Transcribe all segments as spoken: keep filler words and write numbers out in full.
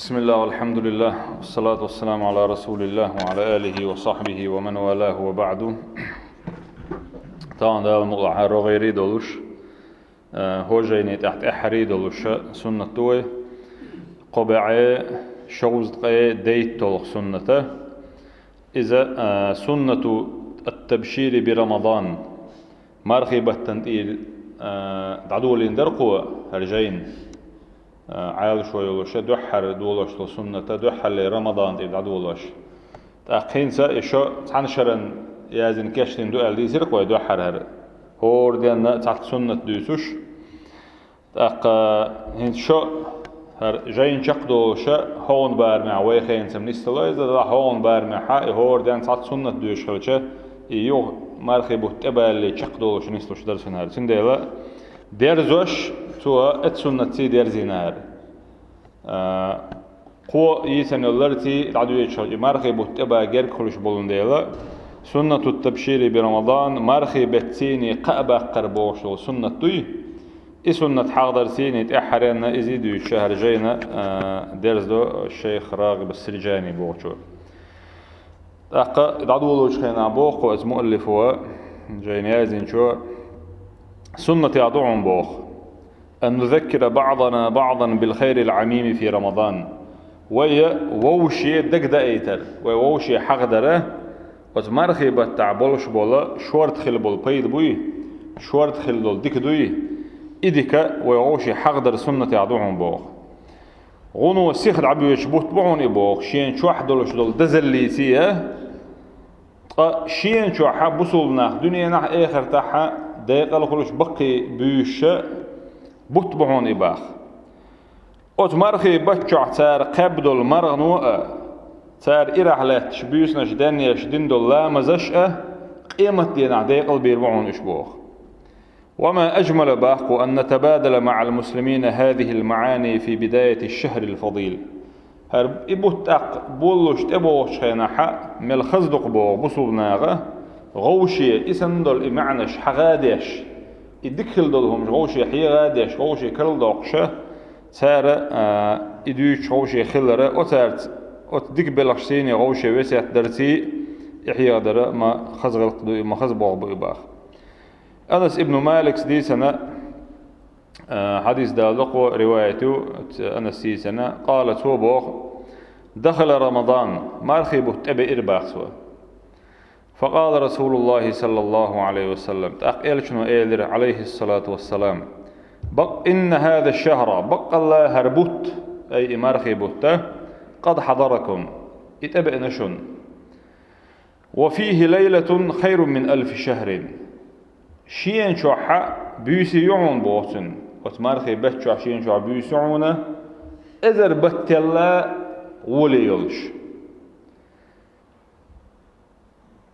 بسم الله والحمد لله والصلاة والسلام على رسول الله وعلى آله وصحبه ومن والاه وبعد. Тахана Дала мукъалахь рогӀера долуш, а, хӀо жайни тӀехь тӀаьххьара долуш суннат ду вай. Кхо бӀе шовзткъе дейтталгӀа суннат. Иза, а, суннату ат-табшири би Рамадан. Мархий баттана тӀера, а, дӀадолийна дара кхо хӀара жайна. А, Ӏалашо йолуш, дуьххьара долуш долу суннат, дуьххьарлера Рамадан тӀера дӀадолош. ТӀаккха хӀинца и шо цхьана шарна яздина кечдина ду аьлла дийцира-кх вай дуьххьара хӀара. ХӀора денна цхьацца суннат дуьйцуш. ТӀаккха хӀинца шо хӀара жайна чекхдолуш хӀокху барамехь вай хенца нисдало иза, делахь хӀокху барамехь и хӀора денна цхьацца суннат доьшуш хилча, и юха мархий бутт тӀебалале чекхдолуш нислуш дара цунна хӀара. Цундела дерзош цо оцу суннатций дерзийна хӀара. А, кхо йийцина йолу ларций дӀадоьдуш хилча, и мархий бутт тӀебан герга хуьлуш болун дела, суннату табшири би Рамадан, мархий беттан цӀийнан кхаъ баккхар бохуш долу суннат дуй. И суннат хьахадар цӀийнан тӀаьххьаренна иза дуьйцуш хӀара жайна, а, дерзадо шайх РагӀиб ас-Сиржани бохучо. ТӀаккха дӀадолучу хенахь боху оцу муаллифо, жайна яздинчо, суннатех ду хьуна боху: «Ан нузаккира баъдана баъдан бил хайрил Ӏамими фи Рамадан». Вай вовше дагадаийтар, вай вовше хьахадара, оцу мархий баттахь болуш болу шорта хила болу пайда буй, шорта хила долу дика дуй, и дика вай вовше хьахадар суннатех ду хьуна боху. ГӀуно сиха дӀабоьдуш бутт бу хьуна и боху, шена чохь долуш долу дазаллица а, ткъа шена чохь бусулба нах дуьненахь а, эхартахь а декъал хуьлуш баккхий буьйсуш бутт бу хьуна и боху. Оцу мархий баттахь чохь цара кхаьбна долу мархано а, цара ирахь лаьтташ буьйсанаш денъеш дина долу ламазаш а къематденахь декъал бийр бу хьуна уьш боху. «Ва ма ажмала», боху, «ан натабадала маъал муслимина хазихил маъани фи бидаятиш шахрил фадил». ХӀара и бутт тӀаккха боллуш тӀебогӀучу хенахь мел хаза ду-кх боху бусулба наха, вовше и санна долу и маьӀнаш хьаха а деш, и дика хила долу хӀумаш вовше хьеха а деш, вовше карладоккхуш, цара, а, и дуьйцуш вовше хилар, оцаьрца, оцу дика белхаш цӀийнан вовше весет дарций, и хьехадар ма хаза гӀиллакх ду и, ма хаза болх бу и боху. Анас ибн Маликс дийцина, а, хьадис далла кхо риваят ю, ц-, Анас дийцина, къала, цо боху: «Дахала Рамадан, мархий бутт тӀебеира», боху цо. «Факъала Расулуллахи саллаллаху алейхи ва саллам», тӀаккха Элчано элира, алейхиссалату вассалам: «Бакъ-, инна хаза шахра, баккъалла хӀара бутт, ай и мархий бутт, къад хьадаракум, и тӀебеана шуна». «Ва фихи лайлатун хайрун мин алфи шахрин». Шена чохь буьйса ю хьуна боху цуьнан. Оцу мархий бетта чохь шена чохь буьйса ю хьуна, эзар баттал а гӀоле йолуш.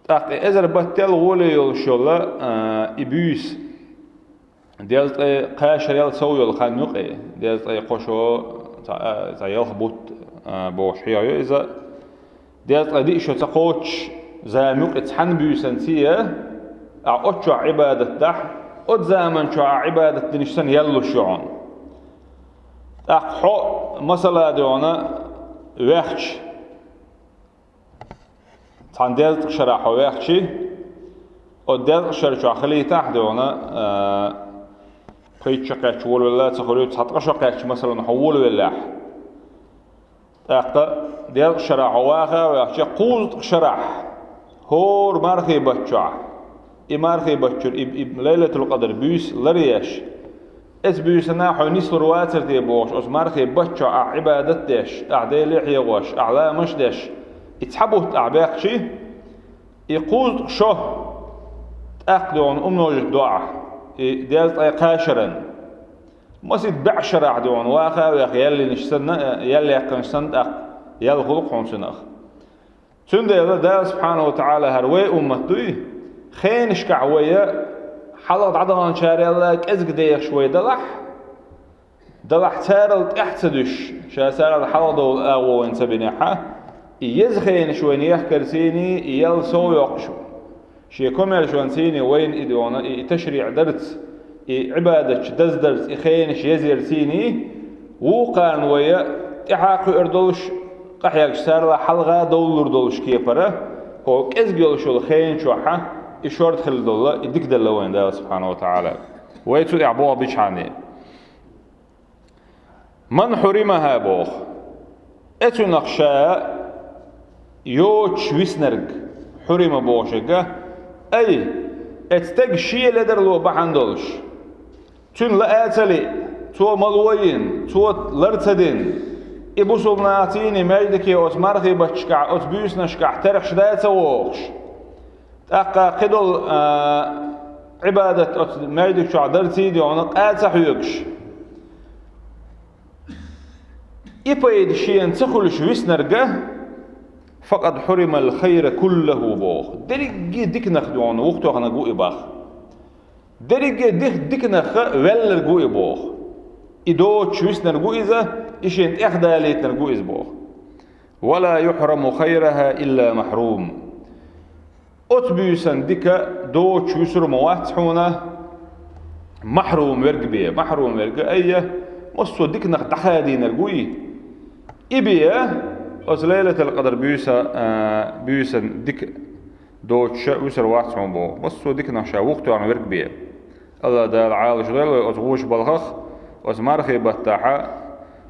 ТӀаккха и эзар баттал а гӀоле йолуш йолу, а, и буьйса. Дезткъе кхаа шарал сов йолу хан ю-кх и, дезткъе кхо шо, цхьа, а, цхьа ялх бутт, а, бохуш хьехайо иза. Дезткъе диъ шо ца кхочуш зама ю-кх и цхьана буьйсанций, ахь оцу чохь Ӏибадат дахь, оцу заман чохь ахь Ӏибадат динарш санна ял луш ю хьуна. ТӀаккха хьо, масала, дегӀана ваьхча, цхьана дезткъа шарахь хьо ваьхчи, оцу дезткъа шар чохь хилийтахь а, дегӀана, а, пхийтта шо кхаьчча волавелла ца хуьлуьйту, цхьа ткъа шо кхаьчча, масалан, хьо волавеллехь. ТӀаккха дезткъа шарахь хьо ваха а ваьхча, кхузткъа шарахь, хӀора мархий баттахь, и мархий баттахь и, и Лайлатул-Къадр буьйса ларъеш, оцу буьйсанна хьо нислур вацара те бохуш, оцу мархий баттахь ахь Ӏибадат деш, ахь Деле хьегӀош, ахь ламазаш деш, и цхьа бутт ахь баьхчи, и кхузткъа шо тӀаккха, дегӀана, умножить до ахь, и дезткъе кхаа шаран. Масийтта бӀе шарахь, дегӀана, ваха а ваьхна, ял линарш санна, ял яьккхинарш санна, тӀаккха ял хуьлу-кх хьуна цунах. Цундела Дала субхьанаху ва таӀала хӀара вай уммат дуй, хенашкахь вай хьалха дӀадаханчарел а кӀезиг дехаш вай далахь, далахь царал тӀаьхьа ца дуьсуш, ша царал хьалха довла агӀо вайна ца бинехь, и еза хенаш вайна ехкарций, и ял сов йоккхуш, шен комаьршонций вайна и, дегӀана, и, и ташриӀ дарца, и Ӏибадаташ даздарца и хенаш езъярций, вукхарна вай тӀаьхьа кхуьур долуш, къахьегча царла хьалха довлалур долуш кепара, хӀокху кӀезиг йолуш йолу хенан чохьа и шорта хилла долу, и дика делла вайн Дала субхьанаху ва таӀала. Вай цу тӀехь боху бичхьане. «Ман хьуримаха», – боху. Эцунах ша йоцуш виснарг, хьурима бохушерга, ай, эцу стеган шен ледарло бахьана долуш. Цуьнан лаа ца лиъна, цо мало йина, цо лар ца дина, и бусулба нахаца йина маьждиге оцу мархий батташкахь, оцу буьйсанашкахь терхаш дан а ца вогӀуш. ТӀаккха кхидолу, а, Ӏибадат оцу маьждиг чохь дар ца йина, къа а ца хьоьгуш. И пайда шена ца хуьлуш виснарга, «факъад хьуримал хайра куллаху», – боху. Дерриге диканах дуьхьал вухтохнаг ву и бах. Дерриге дих-, диканах ваьлларг ву и боху. И доцуш виснарг ву иза, и шен тӀехдалийтинарг ву иза боху. «Ва ла юхьраму хайраха илла махьрум». Оцу буьйсан дика доцуш вуьсур ма вац хьуна махьрум верг бен. Махьрум верг айя, массо а диканах дӀахадийнарг вуй. И бен, оцу Лайлатал Къадр буьйса-, а, буьйсан дика доцуша вуьсур вац хьуна боху. Массо а диканах ша вухтоьхна верг бен. Алла Дала Ӏалаш дойла вай оцу гӀоша балхах, оцу мархий баттахьа,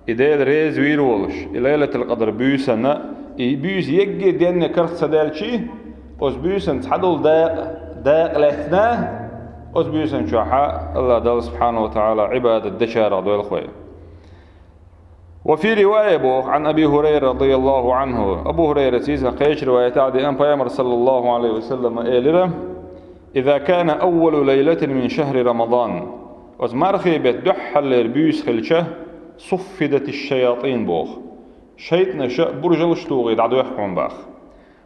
и Дела реза вийр волуш, и Лайлатал Къадр буьйсанна, и буьйса егге денна карх ца даьлчий, оцу буьйсан цхьадолу дакъа, дакъа лаьцна, оцу буьйсан чохьа Алла Дала субхьанаху ва таӀала Ӏибадат дечарах дойла вай. «Ва фи ривая», – боху, «Ӏан Аби Хурайра радияллаху Ӏанху». Абу Хурайраца иза кхечу риваятехь деана Пайхамар саллаллаху Ӏалайхи ва саллама элира: «Иза кана аввалу лайлатин мин шахри Рамадан». Оцу мархий беттан дуьххьарлера буьйса хилча, «суффидатиш шаятин», – боху. ШайтӀанаша буржалш тухий дӀадоьхку хьуна бах.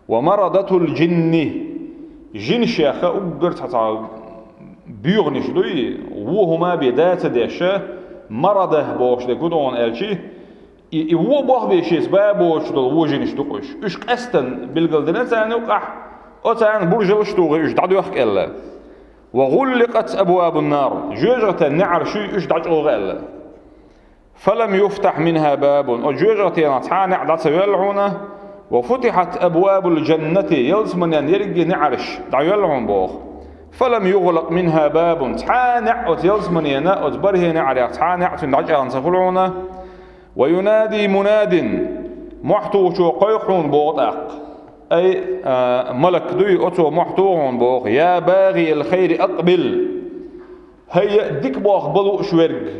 «Ва марадатул джинни». Жинашех уггар цхьа-цхьа боьханаш дуй, вон хӀума бен да ца деш, марадат бохуш дерг хӀун ду хьуна аьлчи, и, и вон болх бен шеца ба боцуш долу вон жинаш ду-кх уьш. Уьш къаьстина билгалдина царна юкъахь, оцарна буржалш тухий уьш дӀадоьхку аьлла. «Ва гӀулликъат абвабун нар». Жоьжахатин неӀарш уьш дӀачӀогӀа аьлла. «Фалам юфтахь минха бабун». Оцу жоьжахатенах цхьа а неӀ дӀа ца йоьлла хьуна. «Ва футихьат абвабул джаннати». Ялсаманин ерриге неӀарш дӀайоьлла хьуна боху. «Фалам югӀлакъ минха бабун». Цхьа а неӀ оцу ялсаманина, оцу бархӀе неӀарех цхьа а неӀ цуьнан дӀачӀагӀна ца хуьлу хьуна. «Ва юнади мунадин». Мохь тухучо кхойкху хьуна боху тӀаккха. Ай, а, малак дуй, оцо мохь туху хьуна боху: «Я багӀиял хайри акъбил». ХӀай, дика болх бан лууш верг!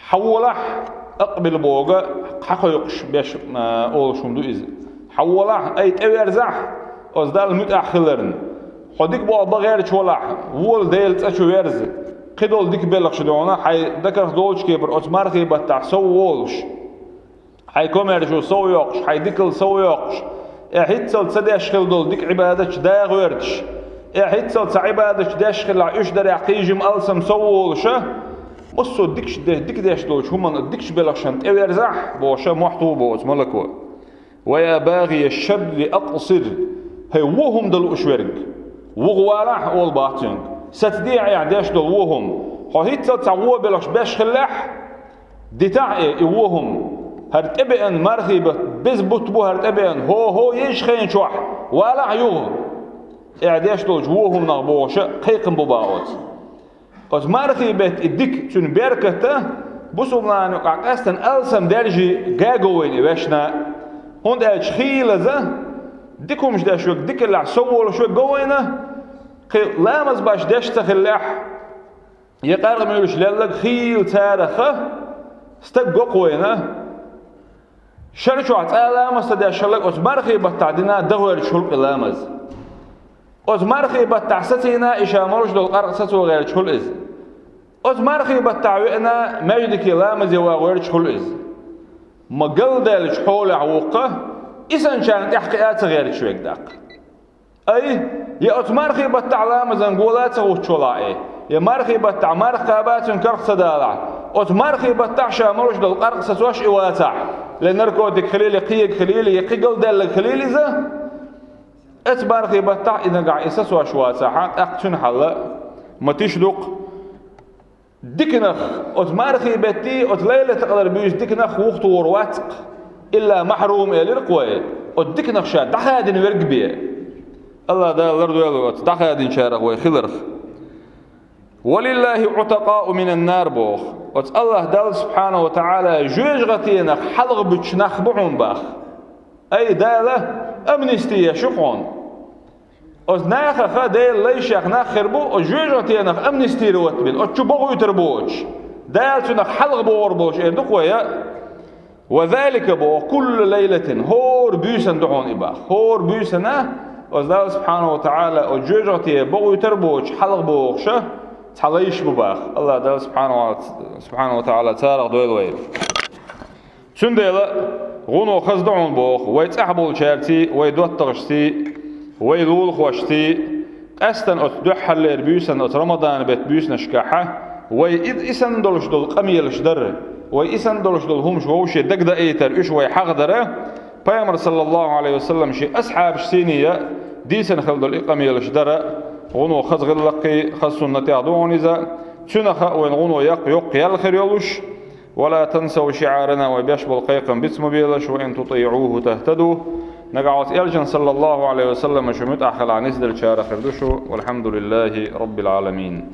Хьаволахь, акъбил боху, хьакхойкхуш беш, а, олуш хӀума ду иза. Хьаволахь, ай, тӀеверзахь, оцу Далла муьтӀахь хиларна. Хьо дика болх бан гӀерташ валахь, вола Делан цӀа чу верза. Кхидолу дика белхаш ду хьуна, хьайн дакарх долчу кепара оцу мархий баттахь сов волуш. Хьайн комаьршо сов йоккхуш, хьайн дикалла сов йоккхуш, э, хӀинццалц ца деш хилла долу дика Ӏибадаташ да гӀоьрташ, э, хӀинццалц цхьа Ӏибадаташ деш хилахь, уьш дарехь кхин жима алсам сов волуша, массо а дикаш де-, дика деш долчу хӀуманна, дикачу белхашна тӀеверзахь, бохуша, мохь туху боху оцу малако. «Ва я багӀия шарри акъсир». ХӀай, вон хӀума дан лууш верг! ВугӀа валахь, олу бах цуьнга. Сацадехьа ахь деш долу вон хӀума. Хьо хӀинццалц цхьа вон белхаш беш хиллехь, дитахь и, и вон хӀума. ХӀара тӀебеана мархий бат-, беза бутт бу хӀара тӀебеана, хӀо-хӀо езачу хенан чохь, валахь юха. Ахь деш долчу вон хӀуманах бохуша, кхайкхам бу бах оцу. Оцу мархий беттан и дика, цуьнан беркат а, бусулба нахана юкъахь къаьстина алсам даьржий га го вайна и вешна. ХӀунда аьлча хийлаза, дика хӀумаш деш верг, дикаллехь сов волуш верг го вайна, кхин ламаз баш деш ца хиллехь, я къаркъа муьйлуш лелларг хийла цараха стаг го-кх вайна. Шар чохь цкъа а ламаз ца деш хилларг оцу мархий баттахь дина дан гӀоьрташ хуьлу-кх и ламаз. Оцу мархий баттахь сацийна и ша молуш долу къаркъа сацо гӀерташ хуьлу иза. Оцу мархий баттахь веана маьждиге ламазе ван гӀоьрташ хуьлу иза. Ма галдаьллачу хьолехь ву-кх, и санначарна тӀаьхьакхиа а ца гӀерташ верг даккха. Ай, я оцу мархий баттахь ламазан гола а ца гӀуттуш валахь и, я мархий баттахь марха кхаба а цуьнан карх ца далахь, оцу мархий баттахь ша молуш долу къаркъа сацош и вацахь, я наркотик хилийла, я кхиерг хилийла, я кхин галдаьлларг хилийла иза, оцу мархий баттахь и нагахь и сацош вацахь, тӀаккха цуьнан хьал ма тиша ду-кх. Диканах, оцу мархий беттий, оцу Лайлатул-Къадар буьйса диканах вухтур вац-кх, илла махьрум элира-кх вай, оцу диканах ша дӀахадийна верг бен. АллахӀ Дала лардойла оцу дӀахадийначарах вай хиларх. «Ва лиллахи утакъау минан нар», боху. Оцу АллахӀ Далла субхьанаху ва таӀала жоьжахатенах хьалхабуьтуш нах бу хьуна бах. Ай, Дала амнисти еш ю хьуна. Оцу нахах, Делан лайшех нах хир бу, оцу жоьжахатенах амнистировать бина, оцу чу бохуьйтур боцуш. Дала цунах хьалхабохур болуш эр ду-кх вай. «Ва залика», боху, «кулла лайлатин», хӀора буьйсанна ду хьуна и бах. ХӀора буьйсанна оцу Далла субхьанаху ва таӀала оцу жоьжахате бохуьйтур боцуш хьалхабохуш цхьа лайш бу бах. АллахӀ Далла субхьанаху ва, субхьанаху ва таӀала царах дойла вай. Цундела гӀуно хаза ду хьуна боху, вай цӀахь болчаьрций, вай доттагӀашций, вай лулахошций, къаьстина оцу дуьххьарлера буьйсанна, оцу Рамадан беттан буьйсанашкахьа, вай и, и санна долуш долу къамелаш дара, вай и санна долуш долу хӀумаш вовше дагадаийтар, уьш вай хьахадара, Пайхамар, саллаллаху Ӏалайхи ва саллам, шен асхьабаш сийне а дийцина хила долу и къамелаш дара, гӀуно хаза гӀиллакхий, хаза суннатех ду хьуна иза, цуьнах а вайна гӀуно яккха йоккха ял хир йолуш, «Ва ла тансав шиӀарана», вай беш болу кхайкхам биц ма белаш, «ва ин тутиӀуху тахтаду». Нагахь оцу элчан, саллаллаху Ӏалайхи ва саллам, шу муьтӀахь хилахь нисделлачарах хир ду шу. Валхьамдулиллахи раббил Ӏаламин.